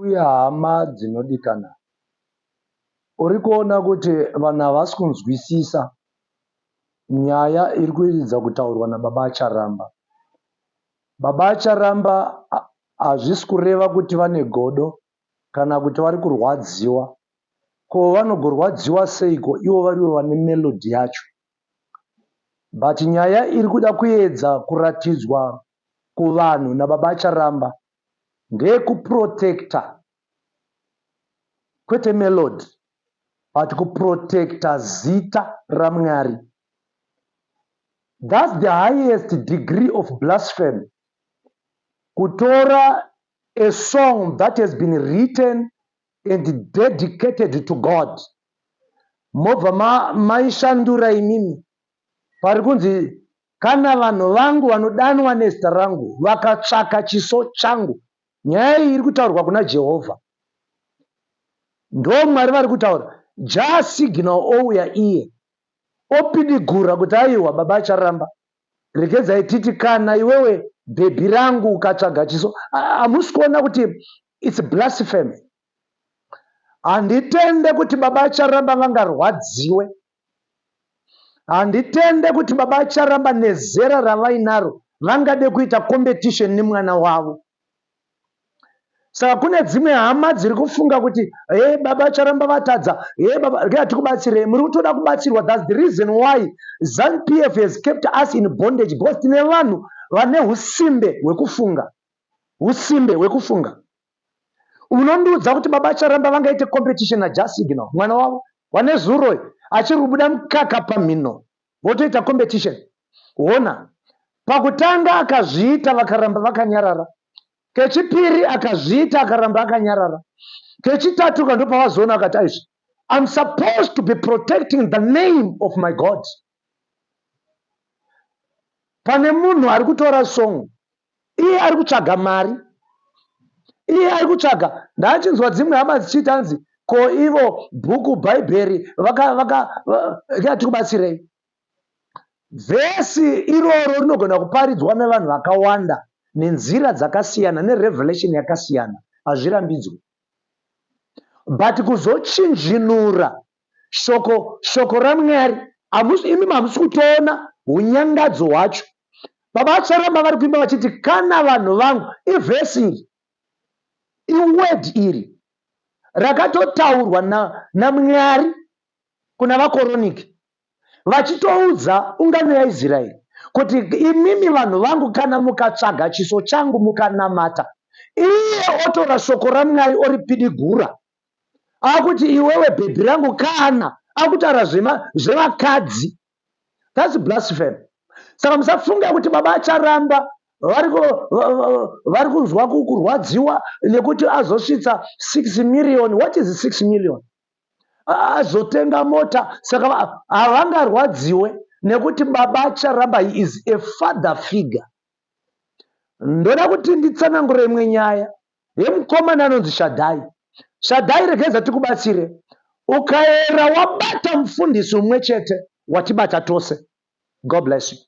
Uye hama dzinodikana, uri kuona kuti vanhu havasi kunzwisisa nyaya iri kuedza kutaurwa nababa Charamba. Baba Charamba hazvisi kureva kuti vane godo kana kuti vari kurwadziwa. Ko vanogorwadziwa seiko ivo varivo vane melody yacho? But nyaya iri kuda kuedza kuratidzwa kuvanhu nababa Charamba ndeyekuprotecta kwete melody but kuprotecta zita raMwari. That's the highest degree of blasphemy. Kutora a song that has been written and dedicated to God mobva maishandura imimi pari kunzi kana vanhu vangu vanodanwa nezita rangu vakatsvaka chiso changu. Nyaya iyi iri kutaurwa kuna Jehovha. Ndo Mwari vari kutaura. Jah Signal ouya iye opidigura kuti aiwa baba acharamba. Regedzai titi kana iwewe bhebhi rangu ukatsvaga chiso. Hamusi kuona kuti it's blasphemy. Handitende kuti baba acharamba vangarwadziwe. Handitende kuti baba acharamba nezera ravainaro vangade kuita competition nemwana wavo. Saka kune dzimwe hama dziri kufunga kuti he baba Charamba vatadza, he baba regai tikubatsirei. Muri kutoda kubatsirwa. That's the reason why ZANU PF has kept us in bondage, because tine vanhu vane usimbe hwekufunga. Usimbe hwekufunga. Unondiudza kuti baba Charamba vangaite competition naJah Signal, mwana wavo wane zuro achiri kubuda mukaka pamhino, votoita competition. Hona, pakutanga akazviita vakaramba vakanyarara. Kechipiri akazviita akaramba akanyarara. Kechitatu ndopavazoona akati aizvi, I'm supposed to be protecting the name of my God. Pane munhu ari kutora song, iye ari kutsvaga mari, iye ari kutsvaga. Ndachinzwa dzimwe hama dzichiti hanzi ko ivo bhuku Bhaibheri tikubatsirei. Vhesi iroro rinogona kuparidzwa nevanhu vakawanda nenzira dzakasiyana nerevelation yakasiyana, hazvirambidzwi. But kuzochinjinura shoko raMwari, imi hamusi kutoona unyangadzo hwacho. Baba Charamba vari kuimba vachiti kana vanhu vangu, ivhesi iri, iword iri rakatotaurwa naMwari kuna vakoroniki vachitoudza ungano yaIsraeri kuti imimi vanhu vangu kana mukatsvaga chiso changu mukanamata. Iye otora shoko raMwari oripidigura akuti iwewe bhebhi rangu, kana akutaura zvevakadzi. That's blasphemy. Saka musafunga kuti baba Charamba vari kunzwa kurwadziwa nekuti azosvitsa 6 million. What is 6 million? Azotenga mota, saka havangarwadziwe nekuti baba Charamba is a father figure. Ndoda kuti nditsanangure imwe nyaya yemukomana anonzi Shadhai. Shadhai, regedza tikubatsire. Ukaera wabata mufundisi umwe chete, watibata tose. God bless you.